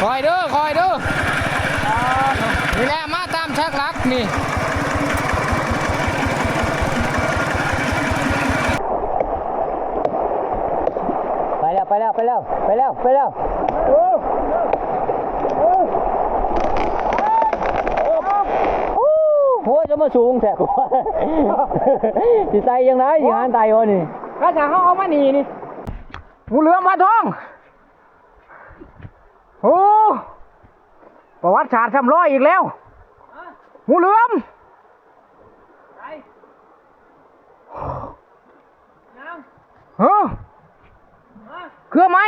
ຄ່ອຍເດີ ຄ່ອຍເດີ ນີ້ແຫຼະ ມາຕາມທາງຫຼັກນີ້ ໄປແລ້ວ ໄປແລ້ວ ໄປແລ້ວ ໄປແລ້ວ ໄປແລ້ວ ໂອ້ ຫົວຈະມາສູງແທ້ ຊິໄຕ່ຈັ່ງໃດ ຊິຫາໄຕ່ບໍ່ນີ້ ຖ້າເຮົາເອົາມານີ້ນີ້ ງູເຫຼືອມ ພານທອງ ໂອ້ ປະຫວັດສາດຊ້ຳລອຍອີກແລ້ວ ງູເຫຼືອມ ເອີ ເຄືອໄມ້.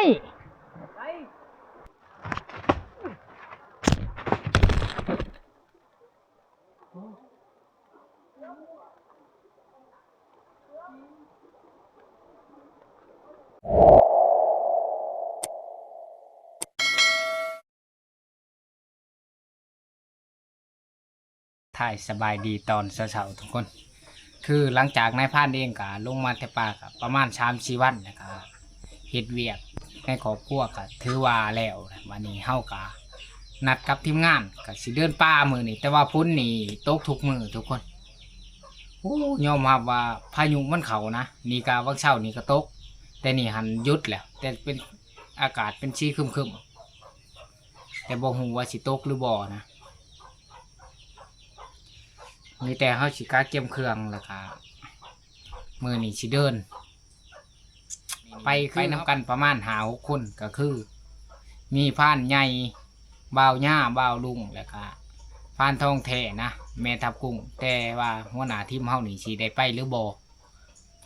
ທ້າຍສະບາຍດີຕອນເຊົ້າໆ ທຸກຄົນ. ຄືຫຼັງຈາກນາຍພານເອງກະລົງມາແຕ່ປ່າກະປະມານສາມສີ່ວັນ ແລ້ວກະເຮັດວຽກໃນຄອບຄົວກະຖືວ່າແລ້ວ. ບາດນີ້ເຮົາກະນັດກັບທີມງານກະຊິເດີນປ່າມື້ນີ້ ແຕ່ວ່າຝົນນີ້ຕົກທຸກມື້ທຸກຄົນ. ໂອ້ ຍອມຮັບວ່າພາຍຸມັນເຂົ້ານະ ນີ້ກະຫວ່າງເຊົ້ານີ້ກະຕົກ ແຕ່ນີ້ຫັ້ນຢຸດແລ້ວ ແຕ່ເປັນ ອາກາດເປັນສີຄຶມໆ ແຕ່ບໍ່ຮູ້ວ່າຊິຕົກຫຼືບໍ່ນະ. ມີແຕ່ເຮົາຊິກະກຽມເຄື່ອງ ແລ້ວກະມື້ນີ້ຊິເດີນ ໄປ ໄປນຳກັນປະມານຫ້າຫົກຄົນ ກະຄືມີພານໃຫຍ່ ບ່າວຍາ ບ່າວລຸງ ແລ້ວກະພານທອງແທ້ນະ ແມ່ທັບກຸ້ງ. ແຕ່ວ່າຫົວໜ້າທີມເຮົານີ້ຊິໄດ້ໄປຫຼືບໍ່?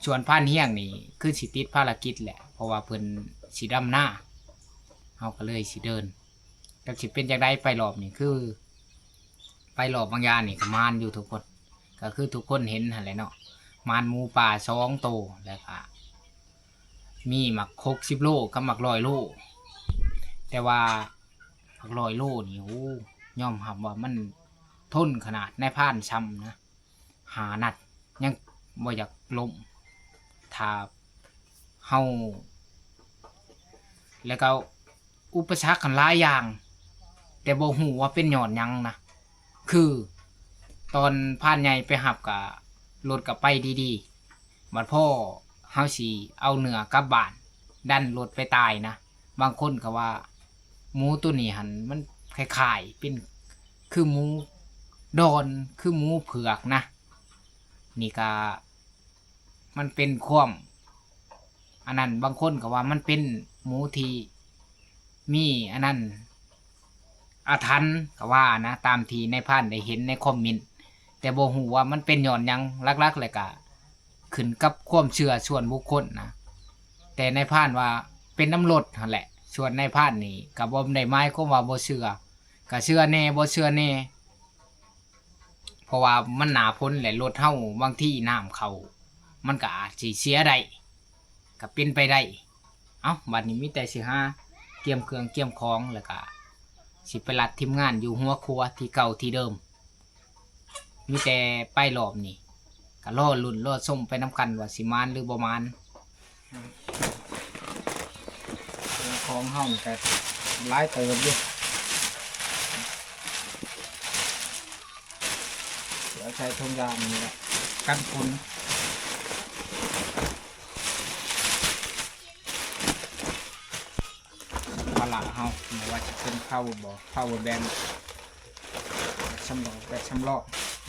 ສ່ວນພານຮຽງນີ້ຄືຊິຕິດພາລະກິດແຫຼະ ເພາະວ່າເພິ່ນຊິດຳນາ ເຮົາກໍເລີຍຊິເດີນ. ຈັກຊິເປັນຈັ່ງໃດ ໄປລອບນີ້ ຄືໄປລອບບາງຢ່າງນີ້ກໍໝານຢູ່ທຸກຄົນ ກໍຄືທຸກຄົນເຫັນຫັ້ນແຫຼະເນາະ. ໝານໝູປ່າສອງໂຕ ແລ້ວກະມີໝາກຫົກສິບໂລກັບໝາກຮ້ອຍໂລ. ແຕ່ວ່າໝາກຮ້ອຍໂລນີ້ ໂອ້ ຍອມຮັບວ່າມັນທົນຂະໜາດ ນາຍພານຊ້ຳນະ. ຫ້ານັດຍັງບໍ່ຢາກລົ້ມ ຖ້າເຮົາ ແລ້ວກໍອຸປະສັກຫັ້ນຫຼາຍຢ່າງ ແຕ່ບໍ່ຮູ້ວ່າເປັນຍ້ອນຫຍັງນະ. ຄືຕອນພານໃຫຍ່ໄປຮັບກະລົດກະໄປດີໆ ບັດພໍເຮົາຊິເອົາເນື້ອກັບບ້ານ ດັນລົດໄປຕາຍນະ. ບາງຄົນກໍວ່າໝູໂຕນີ້ຫັ້ນມັນຄ້າຍໆເປັນຄືໝູດອນ ຄືໝູເຜືອກນະ. ນີ້ກະມັນເປັນຄວາມອັນນັ້ນ ບາງຄົນກໍວ່າມັນເປັນໝູທີ່ມີອັນນັ້ນ ອາຖັນ ກໍວ່ານະ ຕາມທີ່ນາຍພານໄດ້ເຫັນໃນຄອມເມັນ ແຕ່ບໍ່ຮູ້ວ່າມັນເປັນຍ້ອນຫຍັງ. ຫຼັກໆ ແລ້ວກະຂຶ້ນກັບຄວາມເຊື່ອສ່ວນບຸກຄົນນະ. ແຕ່ນາຍພານວ່າເປັນນຳລົດຫັ້ນແຫຼະ ສ່ວນນາຍພານນີ້ກະບໍ່ໄດ້ໝາຍຄວາມວ່າບໍ່ເຊື່ອ ກະເຊື່ອແດ່ ບໍ່ເຊື່ອແດ່ ເພາະວ່າມັນໜ້າຝົນແຫຼະ ລົດເຮົາບາງທີນ້ຳເຂົ້າ ມັນກະອາດຊິເສຍໄດ້ ກະເປັນໄປໄດ້. ເອົ້າ ບັດນີ້ມີແຕ່ຊິຫາກຽມເຄື່ອງກຽມຂອງ ແລ້ວກະຊິໄປລັດທີມງານຢູ່ຫົວຄົວທີ່ເກົ່າທີ່ເດີມ. ມີແຕ່ໄປລອບນີ້ ກະລໍລຸ້ນລໍຊົມໄປນຳກັນວ່າຊິໝານຫຼືບໍ່ໝານ. ເຄື່ອງຂອງເຮົານີ້ກະຫຼາຍເຕີບຢູ່ ເອົາໃສ່ຖົງຢາງນີ້ແຫຼະ ກັນຝຸ່ນ. ພາລະເຮົາ ບໍ່ວ່າຈະເປັນ power ບໍ່ power bank ສຳຮອງ ແບັດສຳຮອງ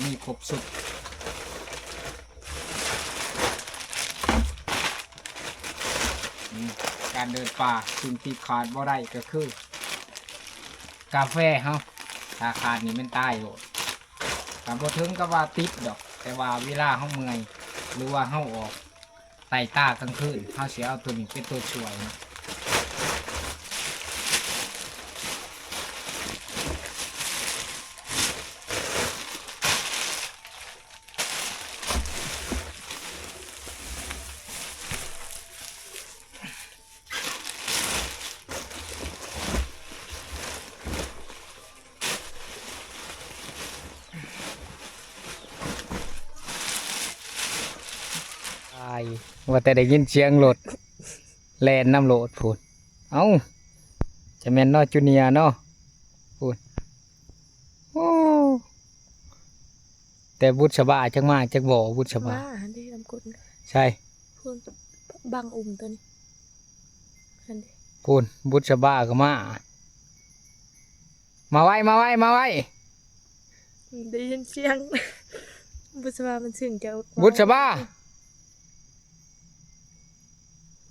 ມີຄົບຊຸດ. ອືມ ການເດີນປ່າ ສິ່ງທີ່ຂາດບໍ່ໄດ້ກໍຄືກາແຟເຮົາ ຖ້າຂາດນີ້ແມ່ນຕາຍໂລດ. ກໍບໍ່ເຖິງກັບວ່າຕິດດອກ ແຕ່ວ່າເວລາເຮົາເມື່ອຍ ຫຼືວ່າເຮົາອອກ ໃຕ້ຕາກາງຄືນ ເຮົາຊິເອົາໂຕນີ້ເປັນໂຕຊ່ວຍເນາະ. ອ້າຍ ວ່າແຕ່ໄດ້ຍິນສຽງລົດແລ່ນນຳໂລດພຸ້ນ. ເອົ້າ ຈະແມ່ນເນາະ Junior ເນາະ. ພຸ້ນ ໂອ້ ແຕ່ບຸດສະບາຈັກມາຈັກບໍ່ ບຸດສະບາ ມາຫັ້ນເດ້ ນຳກົດ ໃສ ພຸ້ນ ບັງອຸ່ມຕົວນີ້ ຫັ້ນເດ້ ພຸ້ນ ບຸດສະບາກໍມາ ມາໄວ ມາໄວ ມາໄວ ໄດ້ຍິນສຽງ ບຸດສະບາມັນຊຶ້ງຈະ ບຸດສະບາ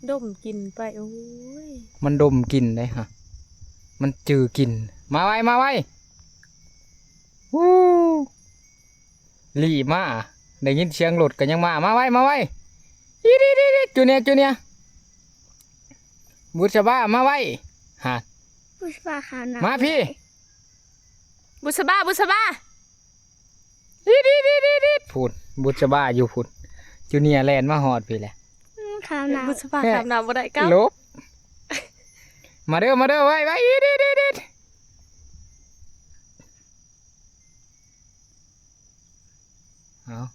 ດົມກິ່ນໄປ ໂອ້ຍ ມັນດົມກິ່ນເດ້ຮະ ມັນຈື່ກິ່ນ ມາໄວ ມາໄວ ວູ້ ລີ້ມາ ໄດ້ຍິນສຽງລົດກໍຍັງມາ ມາໄວ ມາໄວ ອີດໆໆໆ ຈູເນຍ ຈູເນຍ ບຸດສະບາ ມາໄວ ຫາ ບຸດສະບາຫາໜ້າ ມາພີ້ ບຸດສະບາ ບຸດສະບາ ອີດໆໆໆ ພຸ້ນ ບຸດສະບາຢູ່ພຸ້ນ ຈູເນຍແລ່ນມາຮອດພີ້ແຫຼະ ອືມ ຂ້າມນ້ຳ ບຸດສະບາຂ້າມນ້ຳບໍ່ໄດ້ ເກົ້າ ຫຼົບ ມາເດີ ມາເດີ ໄວໆ ອີດໆໆໆ ເອົາ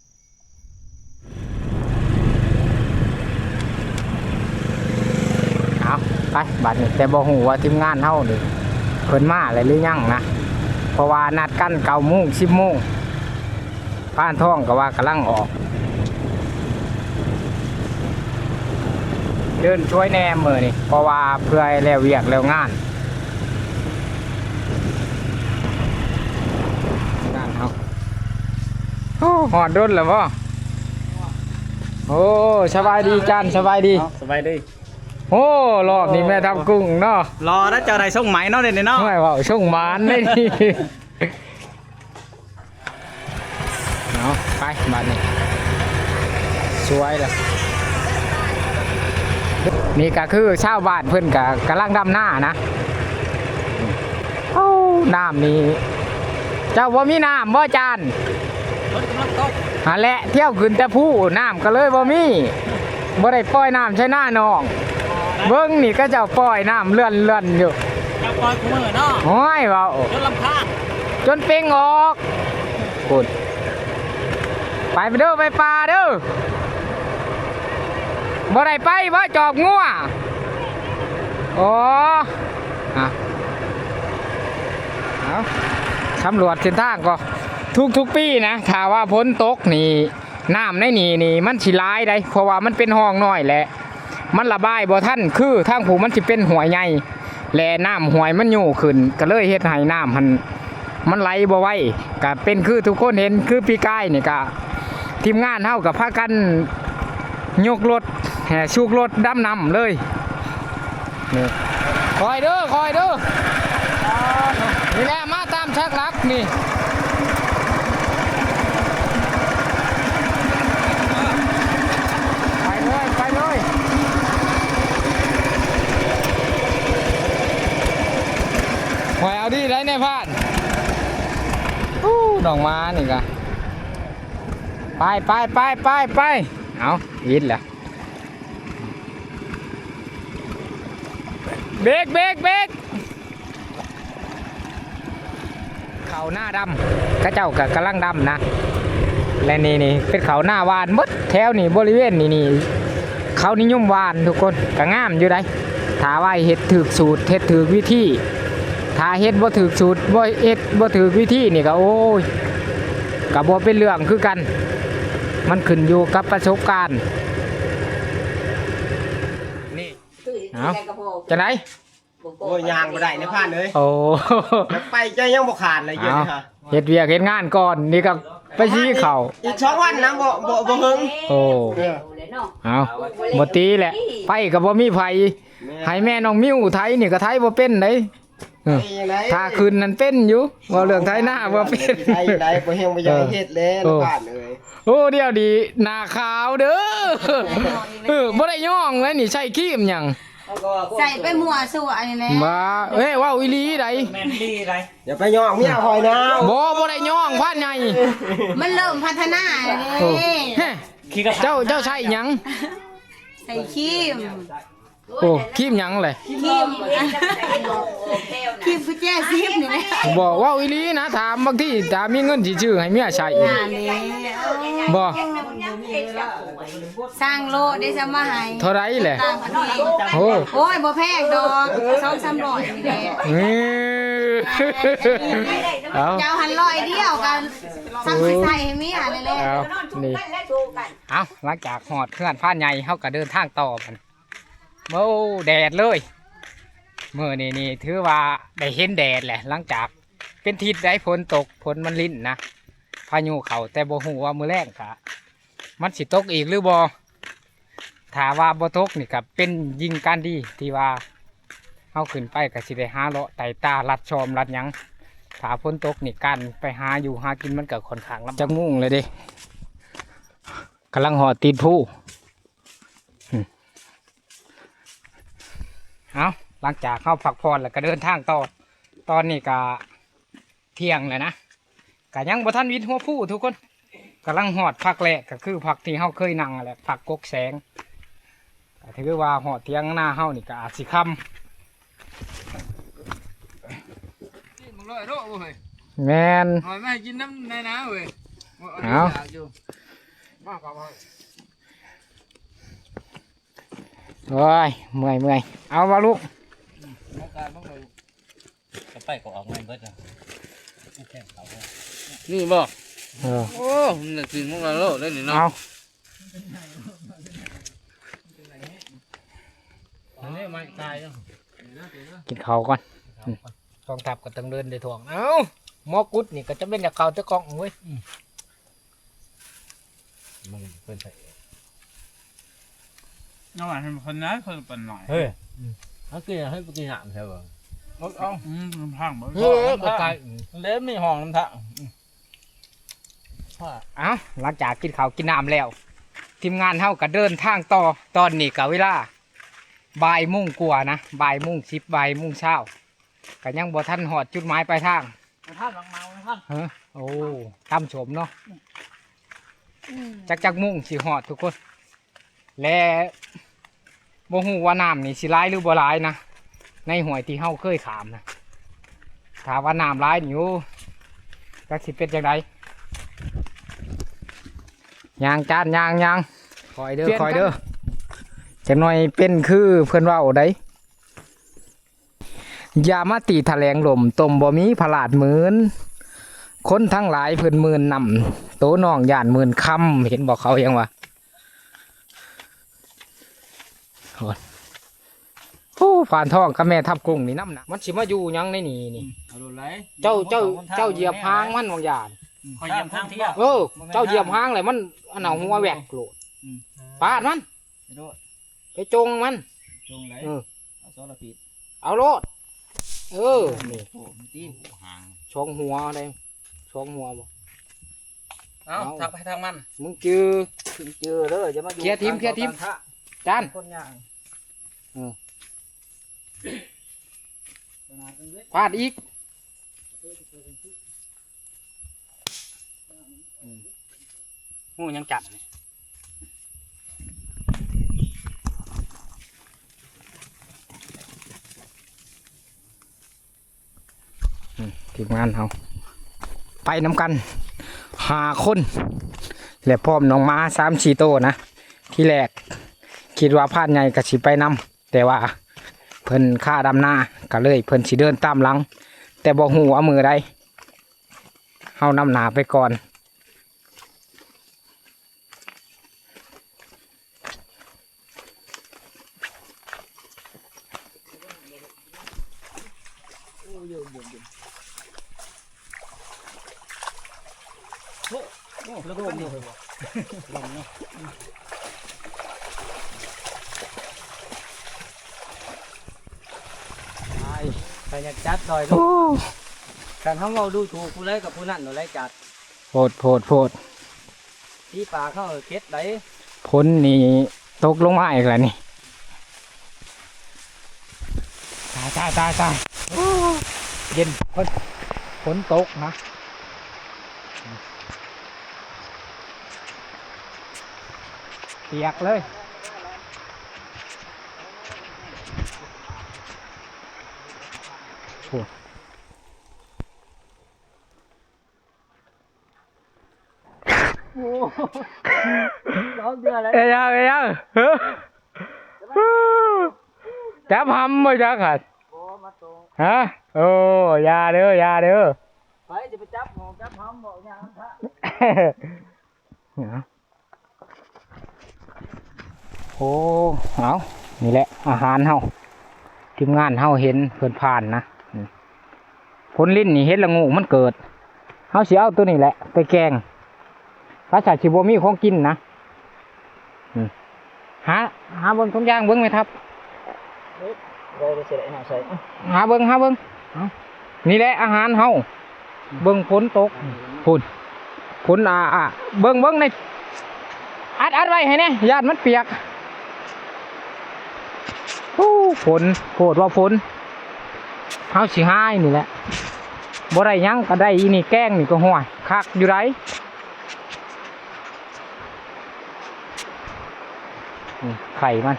ເອົາ ໄປບາດນີ້ ແຕ່ບໍ່ຮູ້ວ່າທີມງານເຮົານີ້ເພິ່ນມາແລ້ວຫຼືຍັງນະ ເພາະວ່ານັດກັນເກົ້າໂມງ ສິບໂມງ ປານທອງກໍວ່າກຳລັງອອກ ເດີນຊ່ວຍແດ່ມື້ນີ້ ເພາະວ່າເພື່ອໃຫ້ແລ້ວວຽກແລ້ວງານ ງານເຮົາ ໂອ້ ຮອດດົນແລ້ວບໍ່? ໂອ້ ສະບາຍດີຈານ ສະບາຍດີ ເອົ້າ ສະບາຍດີ ໂອ້ ຮອບນີ້ແມ່ທັບກຸ້ງເນາະ ຫຼໍ່ນະ ເຈົ້າໄດ້ຊົງໃໝ່ເນາະ ເດນີ້ເນາະ ໂອ້ຍ ເວົ້າຊົງໝານເດນີ້. ເອົາ ໄປບາດນີ້ ສວຍລະ ນີ້ກະຄືຊາວບ້ານເພິ່ນກະກຳລັງດຳນານະ ໂອ້ ນ້ຳນີ້ ເຈົ້າບໍ່ມີນ້ຳບໍ່ຈານ? ຝົນກຳລັງຕົກ ຫັ້ນແຫຼະ ທ່ຽວຂຶ້ນແຕ່ພູ ນ້ຳກະເລີຍບໍ່ມີ ບໍ່ໄດ້ປ່ອຍນ້ຳໃສ່ນານ້ອງ ເບິ່ງນີ້ ເຂົາເຈົ້າປ່ອຍນ້ຳເລື່ອນໆຢູ່ ເຈົ້າປ່ອຍຄູ່ມື້ເນາະ ໂອ້ຍ ເວົ້າ ຈົນລຳຄານ ຈົນເປັ່ງອອກ ພຸ້ນ ໄປເດີ ໄປປ່າເດີ ບໍ່ໄດ້ໄປບໍ່ ຈອບງົວ ອໍ ອະ ເອົາ ສຳຫຼວດເສັ້ນທາງກໍ ທຸກໆປີນະ ຖ້າວ່າຝົນຕົກນີ້ ນ້ຳໃນນີ້ນີ້ມັນຊິຫຼາຍໃດ໋ ເພາະວ່າມັນເປັນຮ່ອງນ້ອຍແຫຼະ ມັນລະບາຍບໍ່ທັນ ຄືທາງພູ້ມັນຊິເປັນຫ້ວຍໃຫຍ່ ແລະ ນ້ຳຫ້ວຍມັນຍູ້ຂຶ້ນ ກໍເລີຍເຮັດໃຫ້ນ້ຳຫັ້ນມັນໄຫຼບໍ່ໄວ ກໍເປັນຄືທຸກຄົນເຫັນ ຄືປີກາຍນີ້ກໍທີມງານເຮົາກໍພາກັນຍົກລົດ ແຫ່ສູບລົດດຳນ້ຳເລີຍ ນີ້ ຄ່ອຍເດີ ຄ່ອຍເດີ ນີ້ແຫຼະ ມາຕາມທາງຫຼັກນີ້ ໄປເລີຍ ໄປເລີຍ ຂ້ອຍເອົາດີໄດ໋ນາຍພານ ອູ້ ນ້ອງໝານີ້ກະ ໄປ ໄປ ໄປ ໄປ ໄປ ເອົາ ວິດແລ້ວ ເບກ ເບກ ເບກ ເຂົ້ານາດຳ ເຂົາເຈົ້າກໍກຳລັງດຳນະ ແລະ ນີ້ ນີ້ເປັນເຂົ້ານາຫວ່ານໝົດ ແຖວນີ້ ບໍລິເວນນີ້ ນີ້ ເຂົານິຍົມຫວ່ານທຸກຄົນ ກໍງາມຢູ່ໃດ໋ ຖ້າວ່າເຮັດຖືກສູດ ເຮັດຖືກວິທີ ຖ້າເຮັດບໍ່ຖືກສູດ ບໍ່ເຮັດບໍ່ຖືກວິທີນີ້ກໍ ໂອ້ຍ ກໍບໍ່ເປັນເລື່ອງຄືກັນ ມັນຂຶ້ນຢູ່ກັບປະສົບການ ນີ້ ເອົາ ຈັ່ງໃດ? ໂອ້ຍ ຍ່າງບໍ່ໄດ້ນາຍພານເອີຍ ໂອ້ ຢາກໄປໃຈຍັງບໍ່ຂາດເລີຍ ເອົ້າ ດຽວນີ້ຮະ ເຮັດວຽກເຮັດງານກ່ອນ ນີ້ກໍໄປສີເຂົ້າ ອີກສອງວັນນະ ບໍ່ ບໍ່ ບໍ່ເຫິງ ໂອ້ ເອີ ເອົ້າ ບໍ່ຕີແຫຼະ ໄປກໍບໍ່ມີໃຜ ແມ່ນ ໃຫ້ແມ່ນ້ອງມິວໄຖນີ້ກໍໄຖບໍ່ເປັນເດ້ ເອີ ໄປຈັ່ງໃດ ຖ້າຂຶ້ນນັ້ນເປັນຢູ່ ເວົ້າເລື່ອງໄຖນາບໍ່ເປັນ ໄປໄດ້ ບໍ່ແຮງບໍ່ຢາກເຮັດແລ້ວ ເອີ ນາຍພານເອີຍ ໂອ້ ດຽວນີ້ໜ້າຂາວເດີ ເອີ ບໍ່ໄດ້ຍ້ອງເລີຍນີ້ ໃຊ້ຄຣີມຫຍັງ? ໃສ່ໄປມົ້ວຊົ່ວນີ້ແຫຼະ ບ້າ ເອີຍ ເວົ້າອີ່ຫຼີໃດ໋ ແມ່ນອີ່ຫຼີໃດ໋ ຢ່າໄປຍ້ອງເມຍຂ້ອຍນະ ບໍ່ ບໍ່ໄດ້ຍ້ອງ ພານໃຫຍ່ ມັນເລີ່ມພັດທະນາແລ້ວເດ້ ໂອ້ ເຈົ້າ ເຈົ້າໃຊ້ຫຍັງ? ໃສ່ຄຣີມ ໂອ້ ຄຣີມຫຍັງແຫຼະ? ຄຣີມ ຄຣີມກຸນແຈຊີບນີ້ແຫຼະ ບໍ່ ເວົ້າອີ່ຫຼີນະ ຖາມ ບາງທີຖ້າມີເງິນຊິຊື້ໃຫ້ເມຍໃຊ້ ນັ້ນແຫຼະ ບໍ່ ສັ່ງໂລດເດ້ ຈະມາໃຫ້ ເທົ່າໃດແຫຼະ? ຕ່າງປະເທດ ໂອ້ ໂອ້ຍ ບໍ່ແພງດອກ ສອງສາມຮ້ອຍນີ້ແຫຼະ ເອີ ເອົາ ເຈົ້າຫັ້ນຮ້ອຍດຽວກໍຊ່ຳຊິໃສ່ໃຫ້ເມຍແລ້ວແຫຼະ. ເອົາ ນີ້ ເອົາ ຫຼັງຈາກຮອດເຮືອນພານໃຫຍ່ ເຮົາກໍເດີນທາງຕໍ່ບັດ. ໂອ້ ແດດເລີຍ ມື້ນີ້ນີ້ຖືວ່າໄດ້ເຫັນແດດແຫຼະ ຫຼັງຈາກເປັນທິດໄດ້ຝົນຕົກ ຝົນມັນລິນນະ ພາຍຸເຂົ້າ ແຕ່ບໍ່ຮູ້ວ່າມື້ແລງກະ ມັນຊິຕົກອີກຫຼືບໍ່? ຖ້າວ່າບໍ່ຕົກນີ້ກໍເປັນຍິ່ງການດີ ທີ່ວ່າເຮົາຂຶ້ນໄປກໍຊິໄດ້ຫາເລາະໄຕ່ຕາລັດຊອມລັດຫຍັງ. ຖ້າຝົນຕົກນີ້ການໄປຫາຢູ່ຫາກິນມັນກໍຂ້ອນຂ້າງລຳບາກ. ຈັກໂມງແລ້ວເດ້? ກຳລັງຮອດຕີນພູ. ເອົາ ຫຼັງຈາກເຮົາພັກຜ່ອນແລ້ວກໍເດີນທາງຕໍ່. ຕອນນີ້ກໍ ທ່ຽງແລ້ວນະ ກະຍັງບໍ່ທັນວິດຫົວພູທຸກຄົນ. ກຳລັງຮອດພັກແລກ ກະຄືພັກທີ່ເຮົາເຄີຍນັ່ງຫັ້ນແຫຼະ ພັກກົກແສງ. ກະຖືວ່າຮອດຖຽງນາເຮົານີ້ກະອາດຊິຄ່ຳ. ກິນບັກຮ້ອຍໂລເວີຍ. ແມ່ນ. ຫອຍມາໃຫ້ກິນນຳແດ່ນາເວີຍ. ເອົາ ຢາກຢູ່. ມາກັບເຮົາ. ໂອ້ຍ ເມື່ອຍ ເມື່ອຍ. ເອົາວ່າລູກ. ອາກາດມັນກໍ ກໍໄປກໍອອກແມ່ນເບິດນະ ແຂ້ງເຂົາ. ນີ້ບໍ່? ເອີ ໂອ້ ມັນຈະກິນພວກເຮົາໂລດໄດ້ນີ້ເນາະ. ເອົາ ອັນນີ້ມັນຕາຍແລ້ວ. ກິນເຂົ້າກ່ອນ. ອືມ ກອງທັບກໍຕ້ອງເດີນໄດ້ທ້ອງ. ເອົ້າ ໝໍກຸດນີ້ກໍຈະເປັນຢາກເຂົ້າແຕ່ກ້ອງເວີຍ. ອືມ ມັນເປັນໄປເອງ. ເອົາວ່າໃຫ້ມັນຄົນໜ້ອຍ ຄົນປານໜ້ອຍ. ເຮີ້ຍ ອືມ ເອົາກິນ ໃຫ້ໄປກິນນ້ຳໃຊ່ບໍ່? ເອົາ ອືມ ທາງບໍ່ ເອີ ບໍ່ໄກ ເດ້ມີຫ້ອງນຳທາງ. ເອົ້າ ຫຼັງຈາກກິນເຂົ້າກິນນ້ຳແລ້ວ ທີມງານເຮົາກໍເດີນທາງຕໍ່. ຕອນນີ້ກໍເວລາບ່າຍໂມງກວ່ານະ ບ່າຍໂມງສິບ ບ່າຍໂມງຊາວ ກໍຍັງບໍ່ທັນຮອດຈຸດໝາຍປາຍທາງ. ບໍ່ທັນ ໝາກເມົາບໍ່ທັນ. ເອີ ໂອ້ ຕຳສົ້ມເນາະ. ອືມ ຈັກ ຈັກໂມງຊິຮອດທຸກຄົນ ແລະ ບໍ່ຮູ້ວ່ານ້ຳນີ້ຊິຫຼາຍຫຼືບໍ່ຫຼາຍນະ ໃນຫ້ວຍທີ່ເຮົາເຄີຍຂ້າມນະ. ຖ້າວ່ານ້ຳຫຼາຍນີ້ ໂອ້ ຈັກຊິເປັນຈັ່ງໃດ. ຍ່າງຈານ ຍ່າງ ຍ່າງ ຄ່ອຍເດີ ຄ່ອຍເດີ. ຈັກໜ້ອຍເປັນຄືເພິ່ນເວົ້າໃດ. ຢ່າມາຕີຖະແຫຼງລົມ ຕົມບໍ່ມີພະລາດໝື່ນ ຄົນທັງຫຼາຍເພິ່ນໝື່ນນຳ ໂຕນ້ອງຢ້ານໝື່ນຄຳ. ເຫັນບໍ່ ເຂົາຫຍັງວ່າ ໂອ້ ໂອ້ ຟານທອງກັບແມ່ທັບກຸ້ງນີ້ນຳນະ ມັນຊິມາຢູ່ຫຍັງໃນນີ້ນີ້. ເອົາໂລດໄຫຼ ເຈົ້າ ເຈົ້າ ເຈົ້າຢຽບຫາງມັນບາງຢ່າງ. ອືມ ຂ້ອຍຢຽບຫາງເທືອ. ເອີ ເຈົ້າຢຽບຫາງແລ້ວມັນອັນນ່າຫົວແຫວກໂລດ. ອືມ ປາດມັນ ໄປໂຈງມັນ ໂຈງໄດ໋. ເອີ ເອົາສອລະປິດ ເອົາໂລດ. ເອີ ນີ້ ໂອ້ ມັນຕີ ຫາງ ສອງຫົວໄດ໋ ສອງຫົວບໍ່? ເອົາ ເອົາ ທັກໃຜທັກມັນ ມຶງຈື່ ມຶງຈື່ເດີ ຢ່າມາຢູ່ ເຄຍທີມ ເຄຍທີມ ຈານ ຄົນຍ່າງ. ເອີ ພາດອີກ. ອືມ ຮູ້ຫຍັງຈັບນີ້. ອືມ ທີມງານເຮົາໄປນຳກັນຫ້າຄົນ ແລະ ພ້ອມນ້ອງໝາສາມສີ່ໂຕນະ. ທີແລກຄິດວ່າພານໃຫຍ່ກໍຊິໄປນຳ ແຕ່ວ່າເພິ່ນຄາດຳນາ ກໍເລີຍເພິ່ນຊິເດີນຕາມຫຼັງ ແຕ່ບໍ່ຮູ້ວ່າມື້ໃດ. ເຮົານຳໜ້າໄປກ່ອນ. ໂອ້ ລະດົມຢູ່ ລະດົມເນາະ. ໄປ ໄປຍັກຈັດດອຍລູກ. ໂອ້ ຄັນເຮົາເວົ້າດູຖືກຜູ້ໃດກໍຜູ້ນັ້ນໂລດແຫຼະຈັດ. ໂພດ ໂພດ ໂພດ. ທີ່ປາເຂົາເກັບໄດ້. ຝົນນີ້ຕົກລົງມາອີກແລ້ວນີ້. ຕາຍ ຕາຍ ຕາຍ ຕາຍ. ໂອ້ ເຢັນ ຝົນ ຝົນຕົກນະ. ປຽກເລີຍ. ໂອ້ ໂອ້ ສອງເທື່ອແລ້ວ. ເອີຍ ເອີຍ ເອີຍ ຈັບຫຳບໍ່ຈັກຫັ້ນ. ບໍ່ ມາຕົງ. ຮະ? ໂອ້ ຢ່າເດີ ຢ່າເດີ ໃຜຈະໄປຈັບຫອມຈັບຫອມ ເວົ້າຫຍັງນຳພະ. ໂອ້ ເອົາ ນີ້ແຫຼະອາຫານເຮົາ ທີມງານເຮົາເຫັນເພິ່ນຜ່ານນະ. ອືມ ຝົນລິນນີ້ເຫັດລະໂງກມັນເກີດ ເຮົາຊິເອົາໂຕນີ້ແຫຼະໄປແກງ ພາສາຊິບໍ່ມີຂອງກິນນະ. ອືມ ຫາ ຫາເບິ່ງຖົງຢາງເບິ່ງແມ່ທັບ ເອີ ໄວ້ໄປໃສ່ໄດ້ເນາະ ໃສ່ ຫາເບິ່ງ ຫາເບິ່ງ ເອົ້າ ນີ້ແຫຼະອາຫານເຮົາ. ເບິ່ງຝົນຕົກ ພຸ້ນ ຝົນອາໆ ເບິ່ງ ເບິ່ງໃນ ອັດ ອັດໄວ້ໃຫ້ແດ່ ຢ້ານມັນປຽກ. ໂອ້ ຝົນ ໂພດວ່າຝົນ ເຮົາຊິຫານີ້ແຫຼະ ບໍ່ໄດ້ຫຍັງກໍໄດ້ອີ່ນີ້ແກງນີ້ກໍ ຫ້ວຍ ຄັກຢູ່ໃດ໋. ອືມ ໄຂ່ມັນ.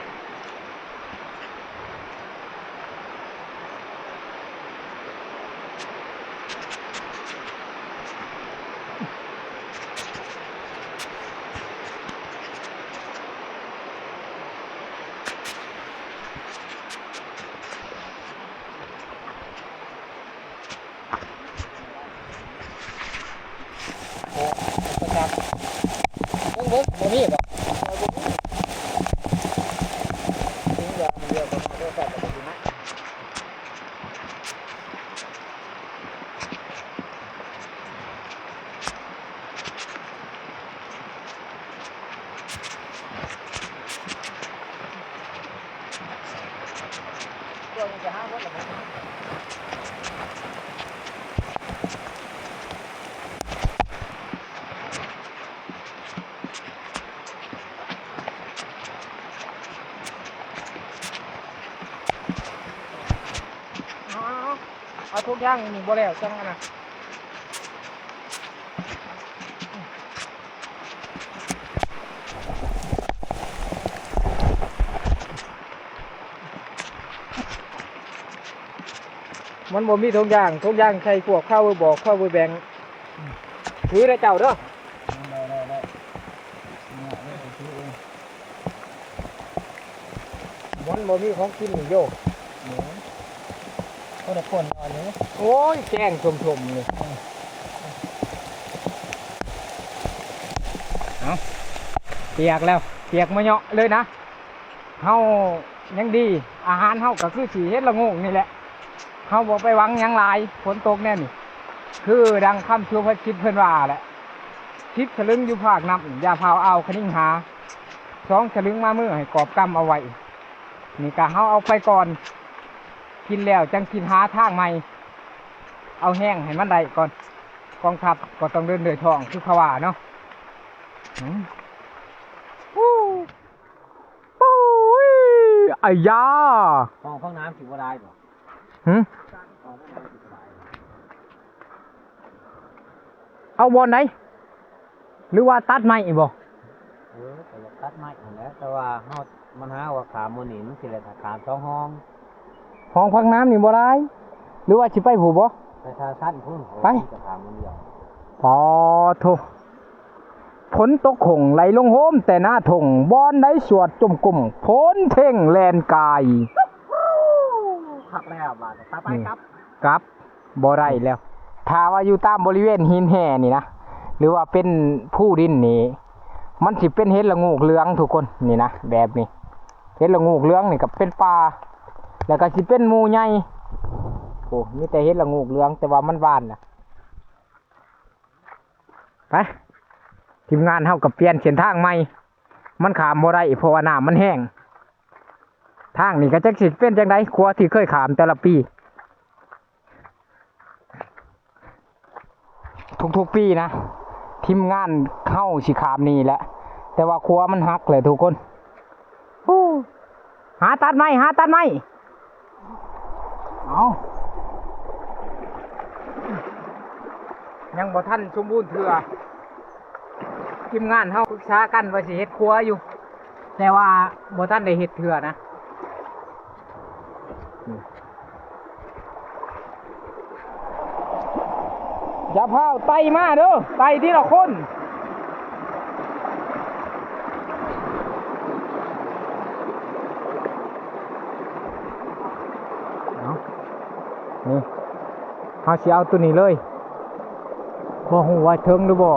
ໂອ້ ບໍ່ຈັກ ເບິ່ງ ເບິ່ງ ບໍ່ມີບໍ່? ບໍ່ມີ ຖິງວ່າມັນເລືອກບໍ່ໄດ້ ກໍບໍ່ໄດ້ນະ. ເອົາ ເອົາທຸກຢ່າງນີ້ບໍ່ແລ້ວ ຈັ່ງອັນນະ. ມັນບໍ່ມີຖົງຢາງ ຖົງຢາງໃສ່ພວກຄາວເວີບອກ ຄາວເວີແບັງ ຖືເດີເຈົ້າເດີ. ໄດ້ ໄດ້ ໄດ້ ມັນບໍ່ມີຂອງກິນນີ້ໂຢ ຄົນລະຄົນນອນນີ້. ໂອ້ຍ ແກງສົ້ມໆນີ້ ເອົ້າ ປຽກແລ້ວ ປຽກມະເຍາະເລີຍນະ. ເຮົາຍັງດີ ອາຫານເຮົາກໍຄືຊິເຫັດລະໂງກນີ້ແຫຼະ ເຮົາບໍ່ໄປຫວັງຫຍັງຫຼາຍ. ຝົນຕົກແນວນີ້ ຄືດັ່ງຄຳສຸພາສິດເພິ່ນວ່າແຫຼະ ສິບສະລຶງຢູ່ພາກນ້ຳ ຢ່າພາວອ່າວຄະນິງຫາ ສອງສະລຶງມາມືໃຫ້ກອບກຳເອົາໄວ້. ນີ້ກະເຮົາເອົາໄປກ່ອນ ກິນແລ້ວຈັ່ງຄິດຫາທາງໃໝ່ ເອົາແຮງໃຫ້ມັນໄດ້ກ່ອນ. ກອງທັບກໍຕ້ອງເດີນດ້ວຍທ້ອງ ຄືເຂົາວ່າເນາະ. ອືມ ໂອ້ຍ ອາຢາ ຫ້ອງພັກນ້ຳຊິບໍ່ໄດ້ບໍ່? ຫື? ຫ້ອງພັກນ້ຳຊິບໍ່ໄດ້ ເອົາບ່ອນໃດ? ຫຼືວ່າຕັດໄມ້ອີກບໍ່? ເອີ ກໍຢາກຕັດໄມ້ຫັ້ນແຫຼະ ແຕ່ວ່າເຮົາ ມັນຫາວ່າຂ້າມໝົດນີ້ ມັນຊິໄດ້ຂ້າມສອງຫ້ອງ. ຫ້ອງພັກນ້ຳນີ້ບໍ່ຫຼາຍ ຫຼືວ່າຊິໄປພຸ້ນບໍ່? ໄປທ່າຊັ້ນພຸ້ນ ໄປ ໂອ້ຍ ຈະຖາມຄົນດຽວ. ປາໂທ້ ຝົນຕົກໂຂງໄຫຼລົງໂຮມແຕ່ໜ້າທົ່ງ ບ່ອນໃດສວດຈົ່ມກົ້ມ ຝົນເພງແລ່ນກາຍ. ຄັກແລ້ວບາດນີ້ ໄປ ໄປ ອືມ ກັບ ກັບ ບໍ່ໄດ້ແລ້ວ. ຖ້າວ່າຢູ່ຕາມບໍລິເວນຫີນແຮ່ນີ້ນະ ຫຼືວ່າເປັນພູດິນນີ້ ມັນຊິເປັນເຫັດລະໂງກເຫຼືອງທຸກຄົນ ນີ້ນະ ແບບນີ້. ເຫັດລະໂງກເຫຼືອງນີ້ກໍເປັນປ່າ ແລ້ວກໍຊິເປັນໝູ່ໃຫຍ່. ໂອ້ ມີແຕ່ເຫັດລະໂງກເຫຼືອງ ແຕ່ວ່າມັນຫວານນະ. ໄປ ທີມງານເຮົາກໍປ່ຽນເສັ້ນທາງໃໝ່ ມັນຂ້າມບໍ່ໄດ້ ເພາະວ່ານ້ຳມັນແຮງ. ທາງນີ້ກໍຈັກຊິເປັນຈັ່ງໃດ ຂົວທີ່ເຄີຍຂ້າມແຕ່ລະປີ. ທຸກໆປີນະ ທີມງານເຮົາຊິຂ້າມນີ້ແຫຼະ ແຕ່ວ່າຂົວມັນຫັກແຫຼະທຸກຄົນ. ຫາຕັດໄມ້ ຫາຕັດໄມ້. ເອົາ ຍັງບໍ່ທັນສົມບູນເທື່ອ. ທີມງານເຮົາປຶກສາກັນວ່າຊິເຮັດຄົວຢູ່ ແຕ່ວ່າບໍ່ທັນໄດ້ເຮັດເທື່ອນະ. ຢ່າພ້າວໄຕ່ມາເດີ ໄຕ່ທີລະຄົນ. ເອົາ ເຮົາຊິເອົາໂຕນີ້ເລີຍ ບໍ່ຮູ້ວ່າເຖິງຫຼືບໍ່.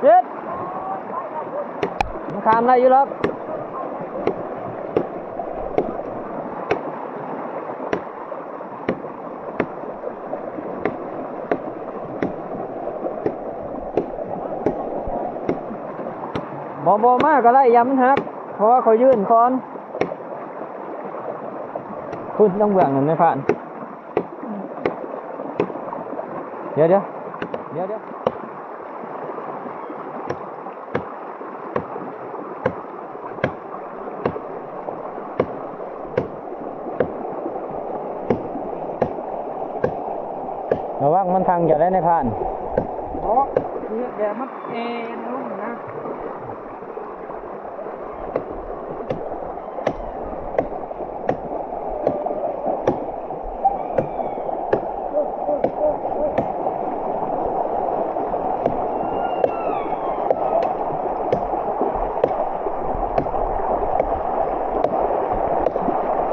ເຈັດ ມັນຂ້າມໄດ້ຢູ່ດອກ. ບໍ່ ບໍ່ ມາກໍໄດ້ ຢ້ານມັນຫັກ ເພາະວ່າຂ້ອຍຍື່ນກ່ອນ. ພຸ້ນ ທາງເບື້ອງນັ້ນນາຍພານ. ດຽວ ດຽວ ດຽວ ດຽວ. ລະວັງມັນທັງເຈົ້າໄດ໋ນາຍພານ. ເນາະ ເຮັດແບບມັນແອນລົງນະ.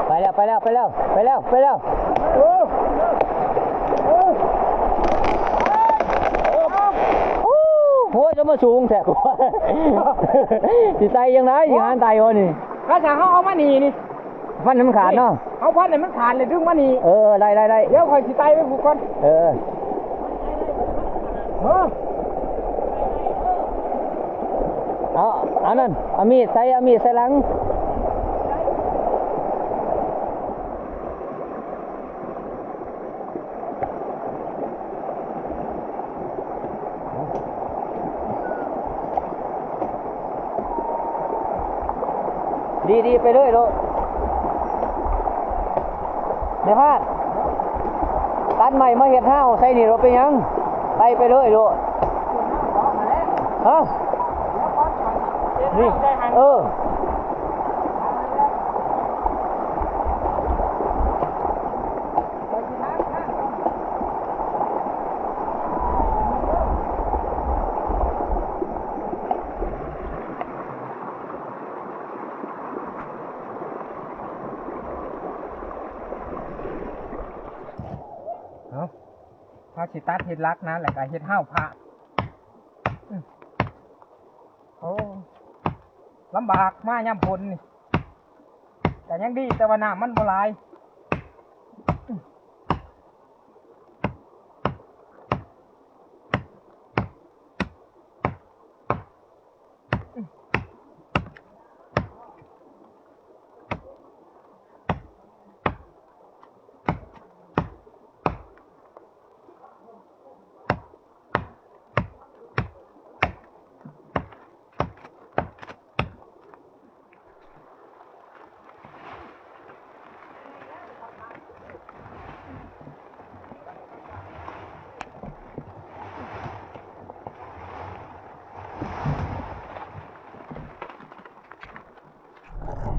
ໄປແລ້ວ ໄປແລ້ວ ໄປແລ້ວ ໄປແລ້ວ ໄປແລ້ວ. ໂອ້ ໂອ້ຍ ຈະມາສູງແທ້ ຊິໄຕ່ຈັ່ງໃດ ຊິຫາໄຕ່ບໍ່ນີ້? ຖ້າເຮົາເອົາມານີ້ນີ້ ຟັນໃຫ້ມັນຂາດເນາະ. ເຮົາຟັນໃຫ້ມັນຂາດ ແລ້ວດຶງມານີ້. ເອີ ໄດ້ ໄດ້ ໄດ້. ດຽວຂ້ອຍຊິໄຕ່ໄປພຸ້ນກ່ອນ. ເອີ ເອີ ເອົາ ເອົານັ້ນ ເອົາມີດໃສ່ ເອົາມີດໃສ່ຫຼັງ. ດີໆ ໄປເລີຍໂລດ ນາຍພານ. ຕັດໄມ້ມາເຮັດຮາວໃສ່ນີ້ໂລດ ເປັນຫຍັງ? ໄຕ່ໄປເລີຍໂລດ. ຮະ? ນີ້ ເອີ. ເອົາ ເຮົາຊິຕັດເຮັດຫຼັກນະ ແລ້ວກະເຮັດຮາວພະ. ອືມ ໂອ້ ລຳບາກມາຍາມຝົນນີ້ ກະຍັງດີ ແຕ່ວ່ານ້ຳມັນບໍ່ຫຼາຍ.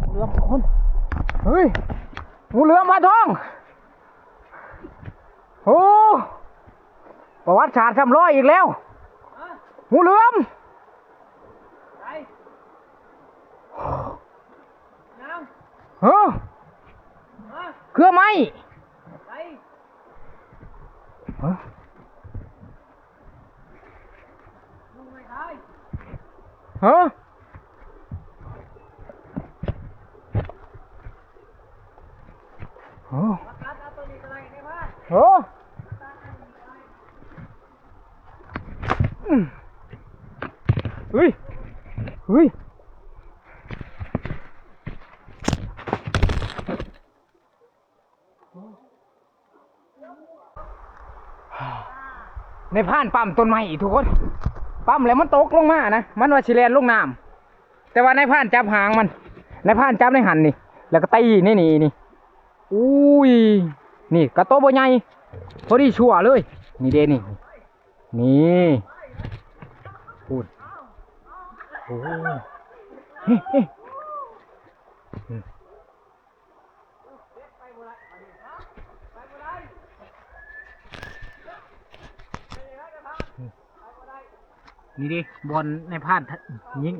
ເຫຼືອມທຸກຄົນ ເຮີ້ຍ ງູເຫຼືອມຫວາທອງ. ໂອ້ ປະຫວັດສາດຊ້ຳລອຍອີກແລ້ວ ງູເຫຼືອມ. ຮະ ເຄືອໄມ້ ຮະ ໂອ້ ໂອ້ ອືມ ເຮີ້ຍ ເຮີ້ຍ. ນາຍພານປ້ຳຕົ້ນໄມ້ທຸກຄົນ ປ້ຳແລ້ວມັນຕົກລົງມານະ ມັນວ່າຊິແລ່ນລົງນ້ຳ ແຕ່ວ່ານາຍພານຈັບຫາງມັນ ນາຍພານຈັບໃນຫັ້ນນີ້ ແລ້ວກໍຕີໃນນີ້ນີ້ ອຸ້ຍ ນີ້ກະໂຕບໍ່ໃຫຍ່ ພໍດີຊົ່ວເລີຍ ນີ້ເດ້ນີ້ ນີ້ ພຸ້ນ ໂອ້ ນີ້ ນີ້ ອືມ. ໄປບໍ່ໄດ້ ໄປບໍ່ໄດ້ ໄປບໍ່ໄດ້ ໄປບໍ່ໄດ້. ນີ້ເດ້ ບ່ອນນາຍພານຍິງ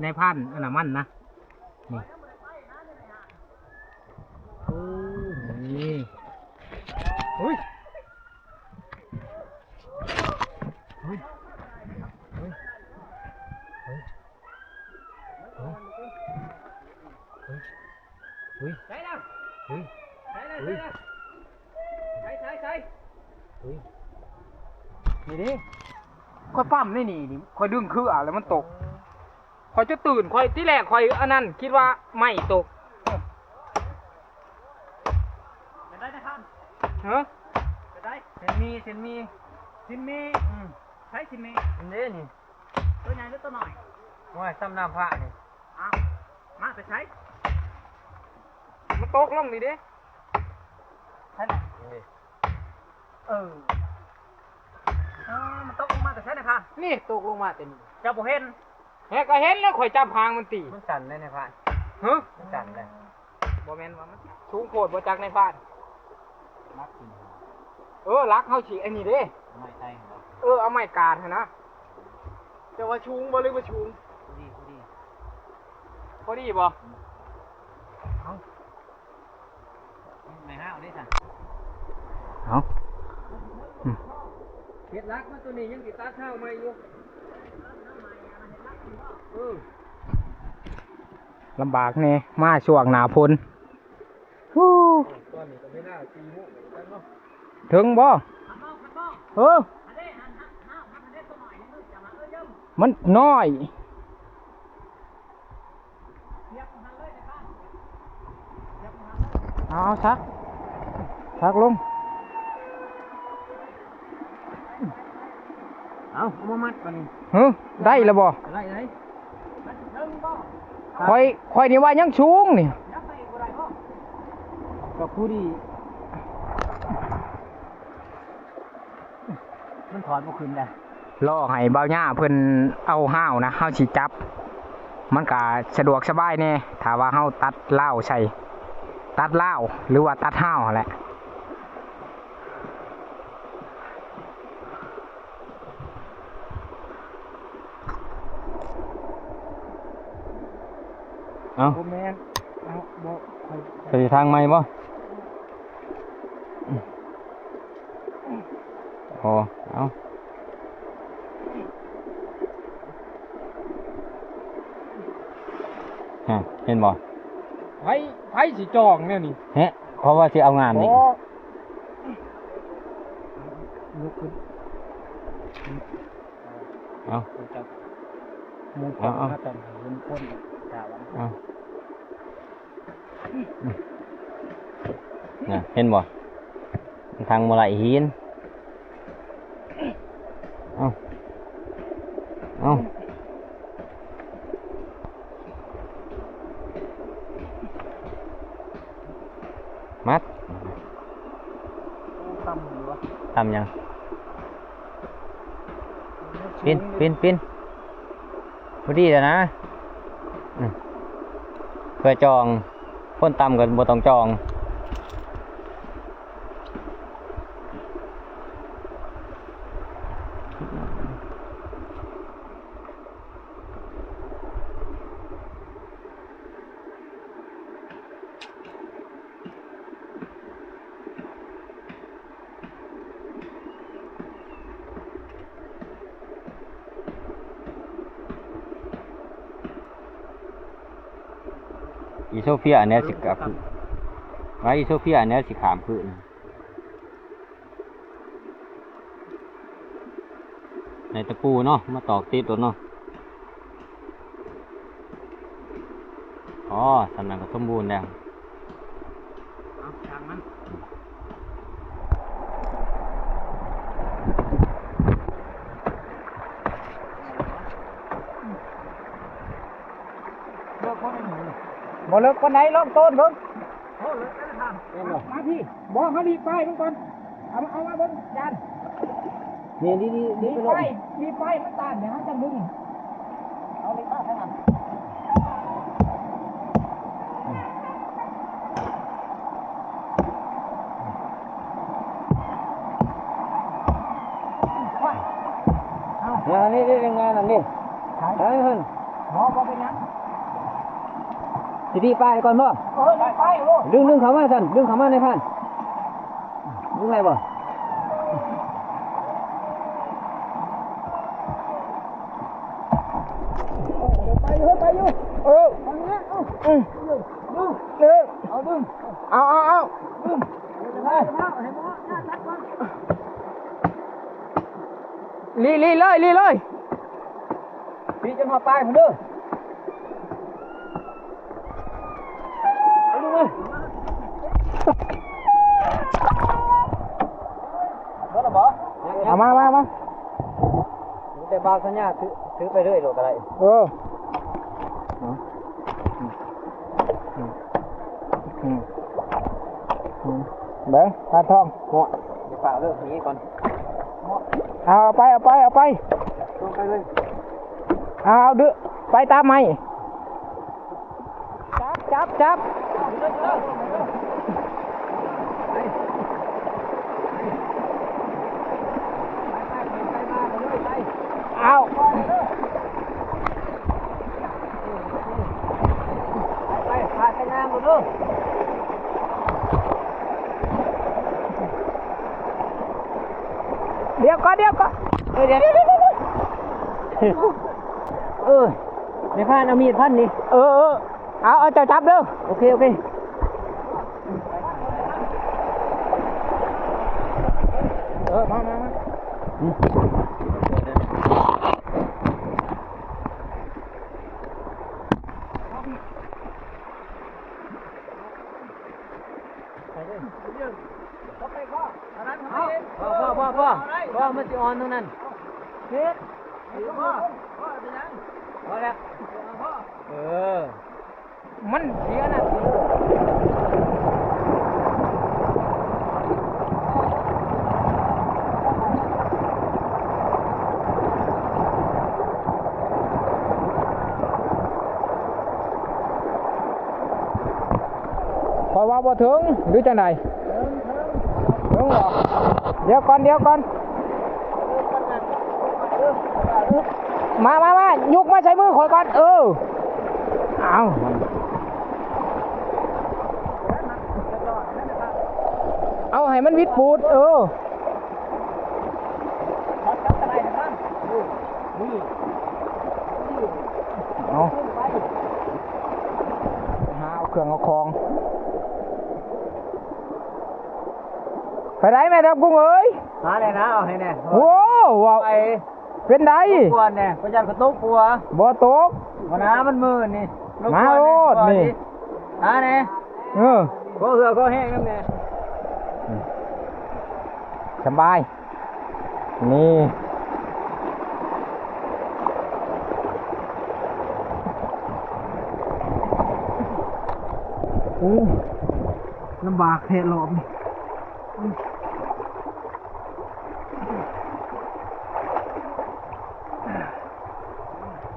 ນາຍພານອັນນັ້ນມັນນະ ນີ້ ໂອ້ ນີ້ ເຮີ້ຍ ເຮີ້ຍ ເຮີ້ຍ ເຮີ້ຍ ເຮີ້ຍ ເຮີ້ຍ ໃສ່ລະ ເຮີ້ຍ ໃສ່ລະ ເຮີ້ຍ ໃສ່ລະ ໃສ່ ໃສ່ ເຮີ້ຍ ນີ້ເດ້ ຂ້ອຍປ້ຳນີ້ ນີ້ ນີ້ ຂ້ອຍດຶງເຄືອແລ້ວມັນຕົກ ຂ້ອຍຈະຕື່ນ ຂ້ອຍ ທີແລກຂ້ອຍອັນນັ້ນ ຄິດວ່າໄມ້ຕົກ ເປັນໄດ້ນະຄັນ ເຮີ ເປັນໄດ້ ເສັ້ນໝີ່ ເສັ້ນໝີ່ ຊິນໝີ່ ອືມ ໃຊ້ຊິນໝີ່ ອັນນີ້ນີ້ ຕົວໃຫຍ່ຫຼືຕົວນ້ອຍ? ໂອ້ຍ ສ່ຳນ້ຳພະນີ້ ອ້າວ ມາແຕ່ໃສ? ມັນຕົກລົງນີ້ເດ້ ໃສນະ? ນີ້ ເອີ ເອີ ມັນຕົກລົງມາແຕ່ໃສນະພານ? ນີ້ຕົກລົງມາແຕ່ນີ້ ເຈົ້າບໍ່ເຫັນ? ແຮກກໍເຫັນແລ້ວ ຂ້ອຍຈັບຫາງມັນຕີ ມັນສັ່ນເດ້ນາຍພານ ຮະ? ມັນສັ່ນເດ້ ບໍ່ແມ່ນວ່າມັນສູງໂພດບໍ່ຈັກນາຍພານ ຫຼັກຂຶ້ນ ເອີ ຫຼັກເຮົາຊິອັນນີ້ເດ້ ໄມ້ໄຜ່ຫັ້ນເນາະ ເອີ ເອົາໄມ້ກາດຫັ້ນນະ ເຈົ້າວ່າສູງບໍ່ ຫຼືບໍ່ສູງ? ພໍດີ ພໍດີ ພໍດີບໍ່? ອືມ ເອົາ ໄມ້ຫ້າວເດ້ຊັ້ນ ເອົາ ອືມ ເຮັດຫຼັກມັນຕົວນີ້ຍັງຊິຕັດຫ້າວໃໝ່ຢູ່ ເອີ ລຳບາກແດ່ ມາຊ່ວງໜ້າຝົນ ຮູ້ ເຖິງບໍ່? ເອີ ມັນນ້ອຍ ເອົາ ເອົາ ຊັກ ຊັກລົງ ເອົາ ເອົາມາມັດບາດນີ້ ຮະ ໄດ້ແລ້ວບໍ່? ໄດ້ ໄດ້ ຂ້ອຍ ຂ້ອຍນີ້ວ່າຍັງສູງນີ້ ຍັງໄປອີກບໍ່ໄດ້ບໍ່? ກໍພໍດີ ມັນຖອນບໍ່ຂຶ້ນໄດ໋ ລໍໃຫ້ບ່າວຍາເພິ່ນເອົາຫ້າວນະ ເຮົາຊິຈັບ ມັນກະສະດວກສະບາຍແດ່ ຖ້າວ່າເຮົາຕັດລາວໃສ່ ຕັດລາວ ຫຼືວ່າຕັດຫ້າວຫັ້ນແຫຼະ. ເອົ້າ ບໍ່ແມ່ນ ເອົາ ບໍ່ ໄປທາງໃໝ່ບໍ່? ອໍ ເອົາ ຮະ ເຫັນບໍ່? ໃຜ ໃຜຊິຈອງແນວນີ້? ແຮະ ເພາະວ່າຊິເອົາງານນີ້ ບໍ່ ລຸກຂຶ້ນ ເອົາ ໝູ່ເຂົາ ເອົາ ມາຕ້ອງໃຫ້ເຫັນຄົນ ເອົາ ນະ ເຫັນບໍ່? ທາງບໍ່ໄຫຼຫີນ ເອົາ ເອົາ ມັດ ຕຳຢູ່ວະ ຕຳຫຍັງ? ປີນ ປີນ ປີນ ພໍດີແລ້ວນະ ອືມ ເພື່ອຈອງ ຄົນຕ່ຳກໍບໍ່ຕ້ອງຈອງ. ອີໂຊເຟຍແນວຊິກັບ ວ່າອີໂຊເຟຍແນວຊິຂ້າມຄືນ. ໃນຕະປູເນາະ ມາຕອກຕິດໂລດເນາະ. ອໍ ສ່ຳນັ້ນກໍສົມບູນແລ້ວ. ເອົາ ຊ່າງມັນ. ບໍ່ເລິກປານໃດ ລອງໂຕນເບິ່ງ. ໂອ້ ເລິກແລ້ວທ່ານ. ແມ່ນບໍ່? ມາພີ້. ບໍ່ ເຮົາຫຼີກປ້າຍມັນກ່ອນ. ເອົາ ເອົາມາເບິ່ງຈານ. ນີ້ ນີ້ ນີ້ ນີ້ ນີ້ໄປໂລດ. ມີປ້າຍ ມີປ້າຍມັນຕ້ານ ດຽວເຮົາຈະດຶງ. ເອົານີ້ມາທາງນັ້ນ. ໂອ້ຍ. ງານນີ້ເດ້ ງານນັ້ນເດ້ ໄປເພິ່ນ ບໍ່ ບໍ່ເປັນຫຍັງ ຊິດີໄປກ່ອນບໍ່? ເອີ ໄປ ໄປໂລດ ດຶງ ດຶງເຂົ້າມາຊັ້ນ ດຶງເຂົ້າມາໃນພານ ດຶງໄດ້ບໍ່? ໄປຢູ່ ໄປຢູ່ ເອີ ເອົານີ້ ເອົາ ອືມ ດຶງ ເອີ ເອົາ ດຶງ ເອົາ ເອົາ ເອົາ ດຶງ ໄປ ລີ ລີເລີຍ ລີເລີຍ ປີຈົນຮອດປາຍພຸ້ນເດີ ເອົາລົງມາ ເບິດແລ້ວບໍ່? ເອົາມາ ມາ ມາ ແຕ່ບ່າວສັນຍາ ຖື ຖືໄປເລີຍໂລດກໍໄດ້ ເອີ ອືມ ອືມ ອືມ ເບິ່ງ ປາທອງ ເນາະ ດຽວຝາກເລີກນີ້ກ່ອນ ເອົາ ເອົາໄປ ເອົາໄປ ເອົາໄປ ລົງໄປເລີຍ ເອົາ ເອົາ ດຶງ ໄປຕາມໄມ້ ຈັບ ຈັບ ຈັບ ເອົາ ໄປ ໄປ ພາໄປນຳເດີ ດຽວກ່ອນ ດຽວກ່ອນ ເອີ ດຽວ ດຽວ ດຽວ ເອີ ໃນພານເອົາມີດພັນນີ້ ເອີ ເອີ ເອົາ ເອົາ ເຈົ້າຈັບເດີ ໂອເຄ ໂອເຄ ເອີ ມາ ມາ ມາ ອືມ ໄປເດີ ໄປເດີ ເອົາ ພໍ ພໍ ພໍ ພໍ ມັນຊິອ່ອນທັງນັ້ນ ເຮັດ ພໍ ພໍ ເປັນຫຍັງ ພໍແລ້ວ ພໍ ເອີ ມັນເສຍໜ້າທີ່ ຂ້ອຍວ່າບໍ່ເຖິງ ຫຼືຈັ່ງໃດ? ເຖິງ ເຖິງ ເຖິງບໍ່? ດຽວກ່ອນ ດຽວກ່ອນ ມາ ມາ ມາ ຍົກມາໃສ່ມືຂ້ອຍກ່ອນ ເອີ ເອົາ ເອົາໃຫ້ມັນວິດປູດ ເອີ. ເອົາ ໄປຫາເອົາເຄື່ອງເອົາຂອງ ໄປໃດແມ່ດຳກຸ້ງເອີຍ? ຫາແດ່ນະ ເອົາໃຫ້ແດ່ ໂອ້ ເວົ້າ ໄປ ເປັນໃດ? ລົບກວນແດ່ ຂ້ອຍຢ້ານເຂົາຕົກປົວ ບໍ່ຕົກ ບໍ່ນາ ມັນມືນນີ້ ລົບກວນແດ່ ມາໂລດນີ້ ຫາແດ່ ເອີ ຂໍເຫື່ອຂໍແຮງນຳແດ່ ສະບາຍ ນີ້ ໂອ້ ລຳບາກແທ້ລອບນີ້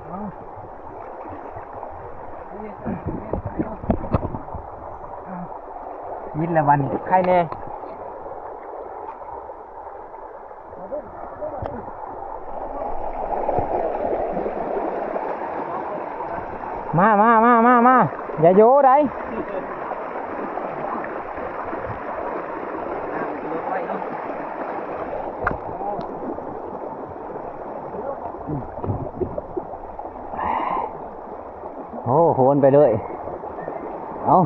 ເອົາ ວິດແລ້ວບັດນີ້ ໄຄແດ່. ມາ ມາ ມາ ມາ ມາ ຢ່າໂຍໄດ໋. ໂອ້ ໂຫນໄປເລີຍ ເອົາ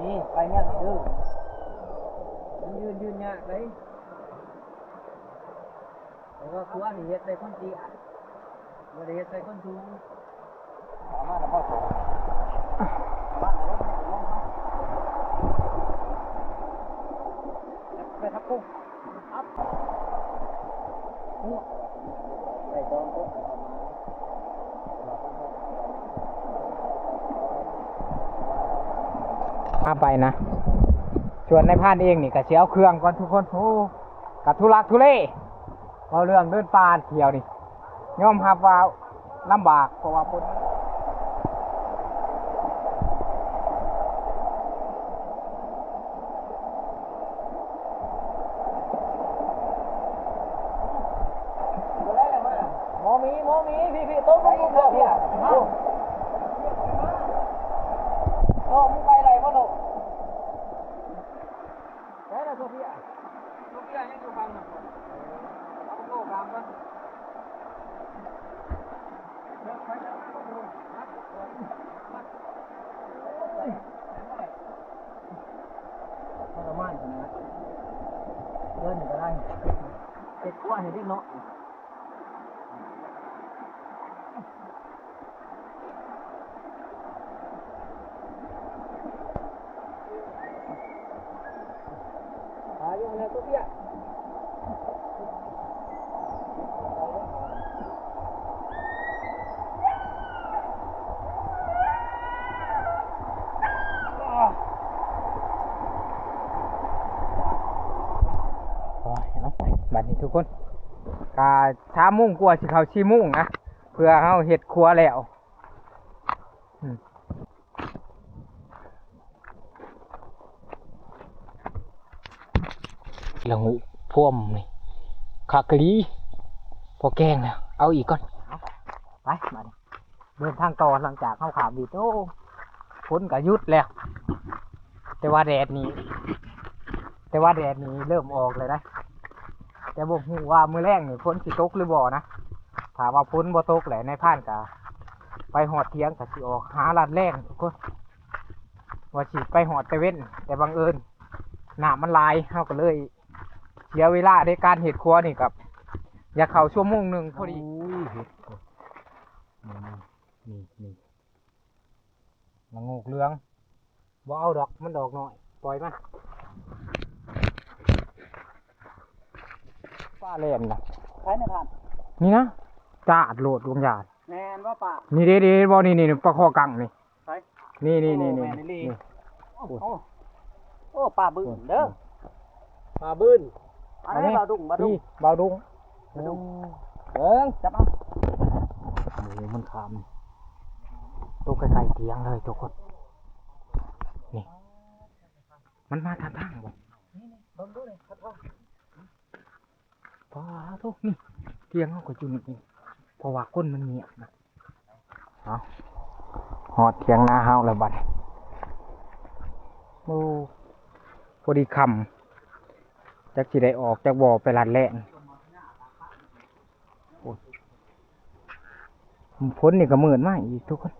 ນີ້ ໄປແນວນີ້ເດີ ມັນຢືນ ຢືນຍາກເດ້ ເພາະວ່າຂົວນີ້ເຮັດໃສ່ຄົນເຕ້ຍ ບໍ່ໄດ້ເຮັດໃສ່ຄົນສູງ. ພາໄປນະ ສ່ວນນາຍພານເອງນີ້ກະຊິເອົາເຄື່ອງກ່ອນທຸກຄົນ. ໂອ້ ກະທຸລັກທຸເລ ເວົ້າເລື່ອງເດີນປ່າທ່ຽວນີ້ ຍອມຮັບວ່າລຳບາກ ເພາະວ່າຝົນ ເອີ ເຮັດຄົວໃຫ້ເດັກນ້ອຍ. ໂອ້ຍ ເອົາ ໄປ ບາດນີ້ທຸກຄົນ ກະສາມໂມງກວ່າ ຊິເຂົ້າສີ່ໂມງນະ ເພື່ອເຮົາເຮັດຄົວແລ້ວ. ອືມ ລະງຸພວມນີ້ ຄັກອີ່ຫຼີ. ພໍແກງແລ້ວ ເອົາອີກກ່ອນ. ເອົາ ໄປ ບາດນີ້ ເດີນທາງຕໍ່. ຫຼັງຈາກເຮົາຂ້າມວິດ ໂອ້ ຝົນກໍຢຸດແລ້ວ ແຕ່ວ່າແດດນີ້ ແຕ່ວ່າແດດນີ້ເລີ່ມອອກແລ້ວນະ. ແຕ່ບໍ່ຮູ້ວ່າມື້ແລງນີ້ຝົນຊິຕົກຫຼືບໍ່ນະ. ຖ້າວ່າຝົນບໍ່ຕົກແຫຼະ ນາຍພານກໍໄປຮອດຖຽງ ກໍຊິອອກຫາລາດແລງທຸກຄົນ ວ່າຊິໄປຮອດແຕ່ເວັນ ແຕ່ບັງເອີນນ້ຳມັນຫຼາຍ ເຮົາກໍເລີຍເສຍເວລາໃນການເຮັດຄົວນີ້ ກໍຢາກເຂົ້າຊົ່ວໂມງໜຶ່ງພໍດີ. ໂອ້ຍ ເຫັດ ນີ້ ນີ້ ລະໂງກເຫຼືອງ ບໍ່ເອົາດອກ ມັນດອກນ້ອຍ ປ່ອຍມັນ. ປາແລ່ນນະ ໃສນະທ່ານ? ນີ້ນະ ຈາດໂລດ ວາງຢາດ. ແມ່ນບໍ່ປາ? ນີ້ເດ້ ເດ້ ເຫັນບໍ່? ນີ້ ນີ້ ປາຄໍກັງນີ້. ໃສ? ນີ້ ນີ້ ໂອ້ ນີ້ ແມ່ນອີ່ຫຼີ. ນີ້ ໂອ້ ໂອ້ ໂອ້ ປາບຶ້ນເດີ ປາບຶ້ນ. ອັນນີ້ ເອົາແມ່ ບ່າວດຸງ ບ່າວດຸງ ນີ້ ບ່າວດຸງ ບ່າວດຸງ. ເບິ່ງ ຈັບເອົາ. ໂອ້ ມັນຂ້າມ ຕົກໃກ້ໆຖຽງເລີຍທຸກຄົນ. ນີ້ ມັນມາທາງທາງບໍ່? ນີ້ ນີ້ ເບິ່ງດູນີ້ ຄັດວ່າ ປາໂທ້ ນີ້ ຖຽງເຮົາກໍຢູ່ນີ້ເອງ ເພາະວ່າຄົນມັນງຽບນະ. ເອົາ ຮອດຖຽງນາເຮົາແລ້ວບັດນີ້. ໂອ້ ພໍດີຄ່ຳ ຈັກຊິໄດ້ອອກຈັກບໍ່ໄປລັດແລ່ນ. ໂອ້ຍ ຝົນນີ້ກໍມືດມາອີກທຸກຄົນ.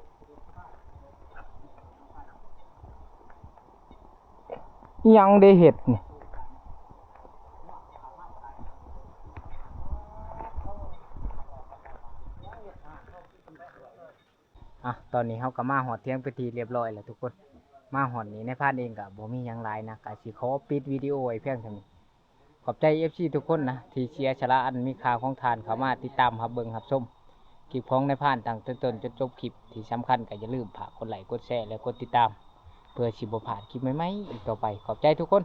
ອີ່ຫຍັງເດເຫັດນີ້? ອ່ະ ຕອນນີ້ເຮົາກໍມາຮອດຖຽງເປັນທີ່ຮຽບຮ້ອຍແລ້ວທຸກຄົນ. ມາຮອດນີ້ນາຍພານເອງກໍບໍ່ມີຫຍັງຫຼາຍນະ ກໍຊິຂໍປິດວິດີໂອໄວ້ພຽງເທົ່ານີ້. ຂອບໃຈເອັຟຊີທຸກຄົນນະ ທີ່ເສຍສະຫຼະອັນມີຄ່າຂອງທ່ານເຂົ້າມາຕິດຕາມຮັບເບິ່ງຮັບຊົມຄລິບຂອງນາຍພານຕັ້ງແຕ່ຕົ້ນຈົນຈົບຄລິບ. ທີ່ສຳຄັນກໍຢ່າລືມຝາກກົດໄລ ກົດແຊ ແລະ ກົດຕິດຕາມ ເພື່ອຊິບໍ່ພາດຄລິບໃໝ່ໆອີກຕໍ່ໄປ. ຂອບໃຈທຸກຄົນ.